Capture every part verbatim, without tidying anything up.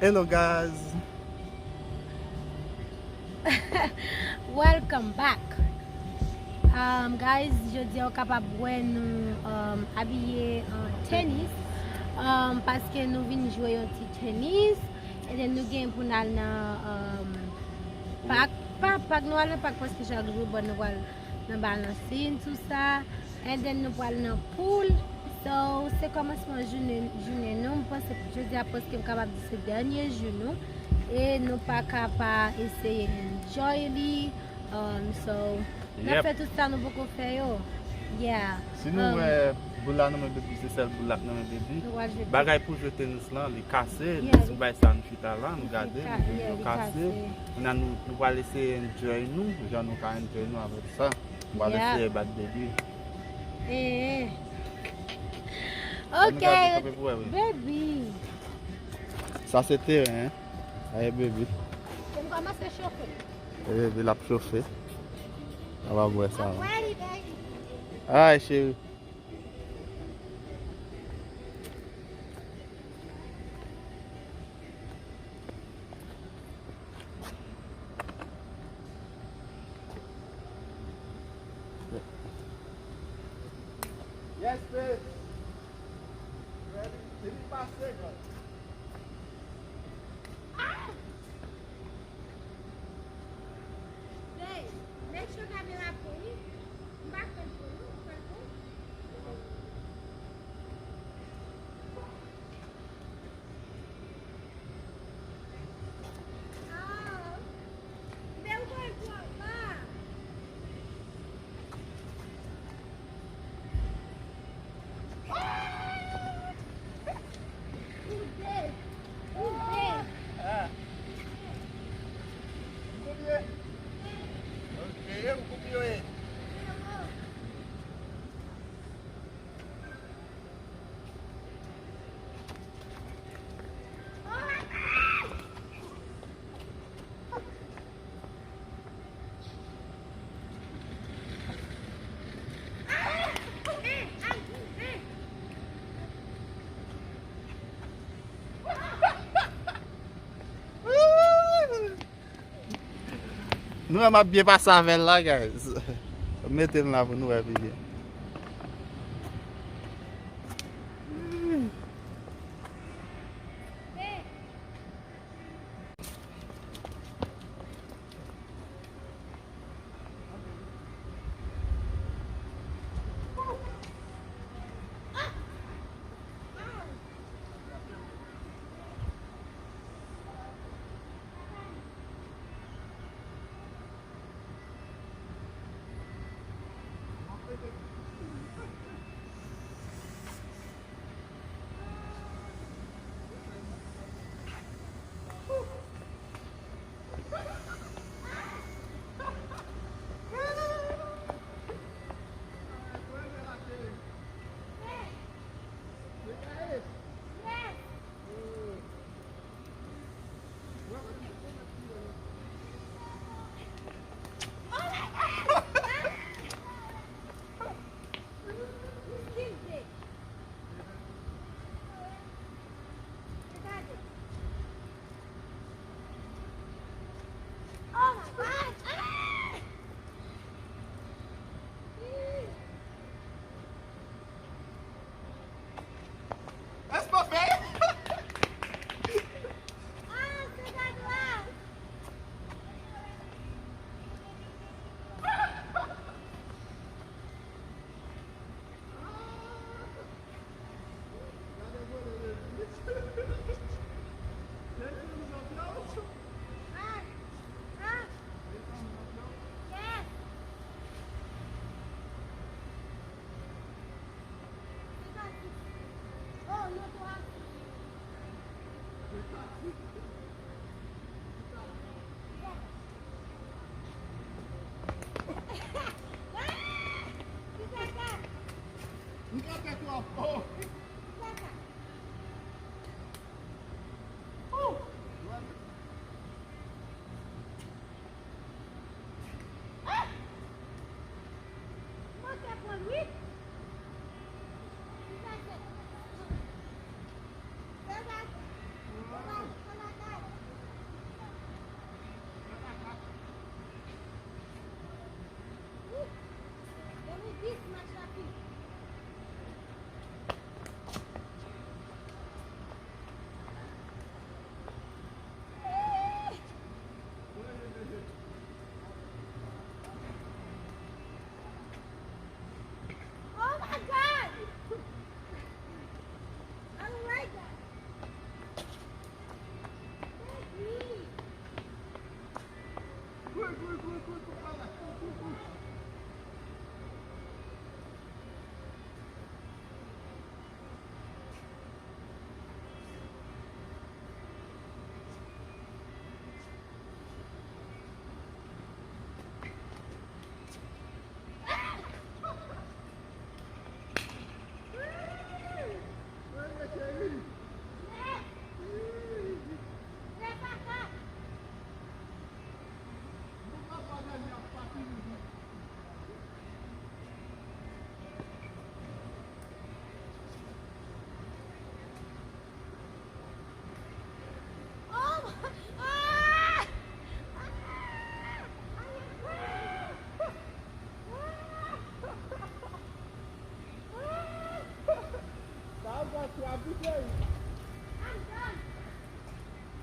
Hello guys. Welcome back. Um, guys, jodi a w kapab wè nou um, abiye an tenis um, paske nou vin jwe yon ti tenis. And then nou gen pou n al nan um, pak. Pa, pak nou al nan pak paske chak jou bon nou pral nan balansin, tou sa. And then nou pral nan pool. So, se kòmansman jounen, jounen nou. M panse jodi a preske m kapab di se dènye jou nou. E nou pa ka pa eseye enjoy li. Um, so, n ap Yep. fè tout sa nou poko fè yo. Yeah. Si nou Um, wè boul la nan men Baby, se sèl boul la k nan men Baby. nou pral jwe. Bagay pou jwe tenis lan, li kase, Yeah, li sou li- bay sa nou chita la, nou li gade, ka- li yeah, yo li kase. kase. Kounye a nou, nou pral eseye enjoy nou, jan nou ka enjoy nou avèk sa. Nou pral Yeah. eseye bat Baby. Eh. Ann Ok. gade, kanpe pou wè, wi. Baby. Sa se teren, hein? Aye, Baby. Fè m kòmanse chofe. E Baby l ap chofe. Sa va bwè sa. I'm ready, baby. Ay, cheri. Yes, babe. Ready? Depi pase, bro. Babe, make sure camera pou wi. M pa kwè l pou nou, m kwè l pou. Nou wè m ap byen pase avè l la, guys. Mete m la pou nou wè pi byen.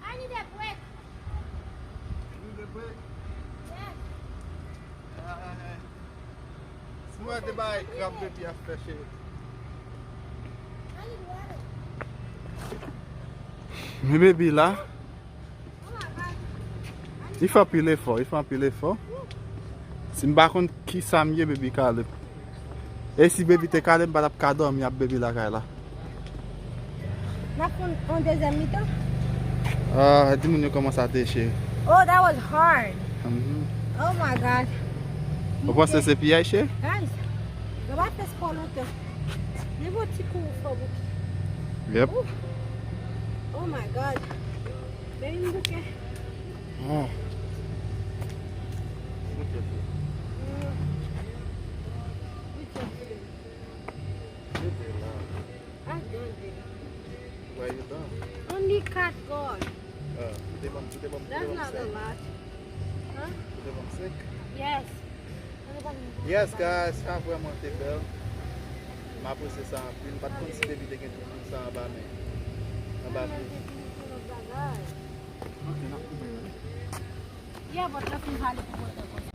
I need a break. You need a break? Yes. Ay. Si mwen te bay krab baby ap fè cheri. I need water. Men baby la. Oh my God. Li fè anpil efò, li fè anpil efò. Si m pa konn ki sa m ye, baby kale m. E si baby te kale m, m pa t ap ka dòmi ap baby lakay la. N ap fè yon dezyèm mitan? Ah, di moun yo kòman sa te, cheri. Oh, that was hard. Mhm. Oh my God. Ou panse se piyay, cheri? Guys, yo pa fè spò lontan. Li yon ti kou fò bouke. Yep. Ouh. Oh my God. Baby, m bouke. Oh. Look at you. Look at you. Look at love. I done did it. Why you done? Only kat goal. Ah, ou te ban m, ou te ban m, ou te ban m senk. That's not a lot. Huh? Ou te ban m senk. Yes. Yes, guys, sa vrèman te bèl. M apresye sa anpil. M pa t konn si baby te gen tout moun sa anba men. Anba pye. Yeah, but nothing hard to go there.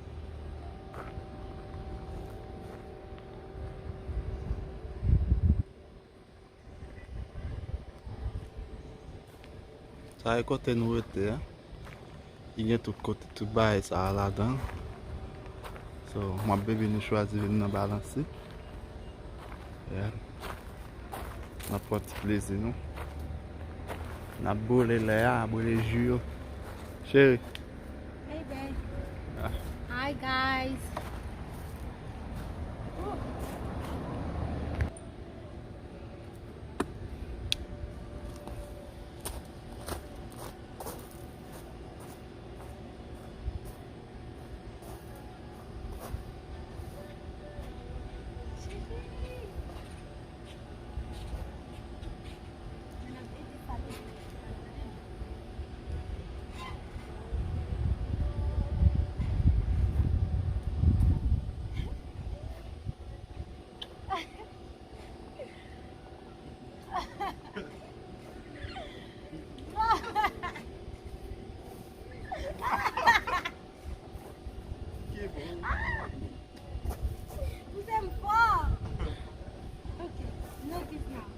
Sa e kote nou rete a. Li gen tout kote, tout bagay sa a ladan l. So, m ap baby nou chwazi vin nan balanse. Yeah. N ap pran ti plezi nou. N ap boule lè a, boule ji yo. Cheri. Hey, babe. Ah. Hi, guys. Pouse m fò. Ok, no kiss now.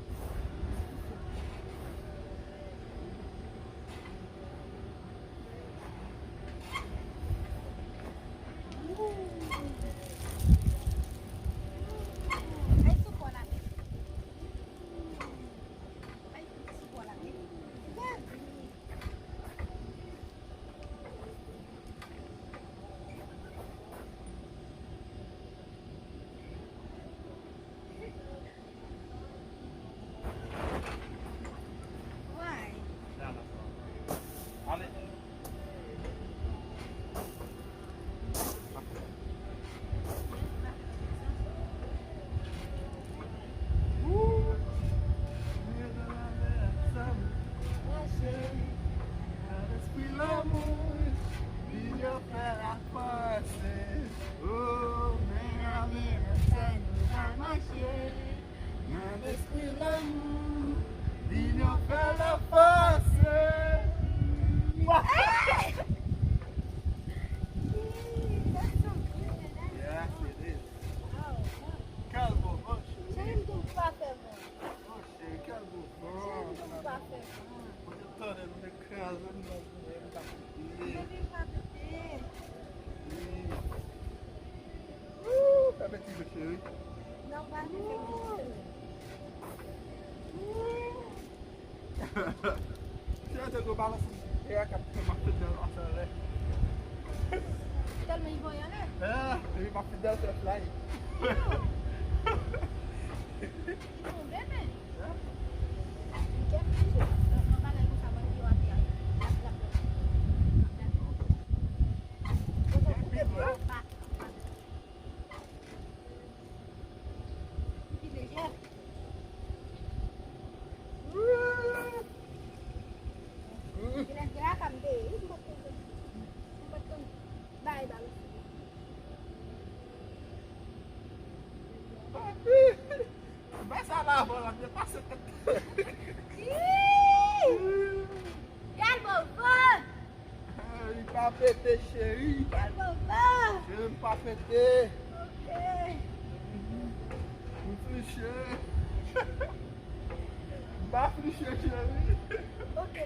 Ay, sou kò la. Ay, sou kò la. Lespri lanmou, vin yo fè la fòs. Oh, men ann, men ann, sa nou va mache. Nan lespri lanmou, vin yo fè la fòs. Yes, it is. Kèl bon, bon, cheri. Cheri, m tou pa fè bon. Oh, cheri, kèl bon. Cheri, m tou pa fè bon. Mwen te tande nou te kraze m nan jounen, m t ap pete. Baby, m pa pete. Wi. Woo, fè betiz, cheri. Non, m pa fè betiz. Cheri, te gwo balans, e a k ap fè m ap fè dèl ansanm lè. Tèlman li voye anlè. Eh, epi m ap fè dèl fè fly. Yo. Yo, bebe. Eh? Kèt, kèt. Nan, nan bagay konsa, ban yo ate a. Lap, lap, lap. Konsa, koupe bwa. Pi lejè. Genlè, genlè a ka m peye. Wi, m pa t konn. M pa t konn. Bay, bay. Papi! Bay sa la. Fete, cheri. Bèl papa. Cheri, m pa fete. Ok. M fliche. M pa fliche, cheri. Ok.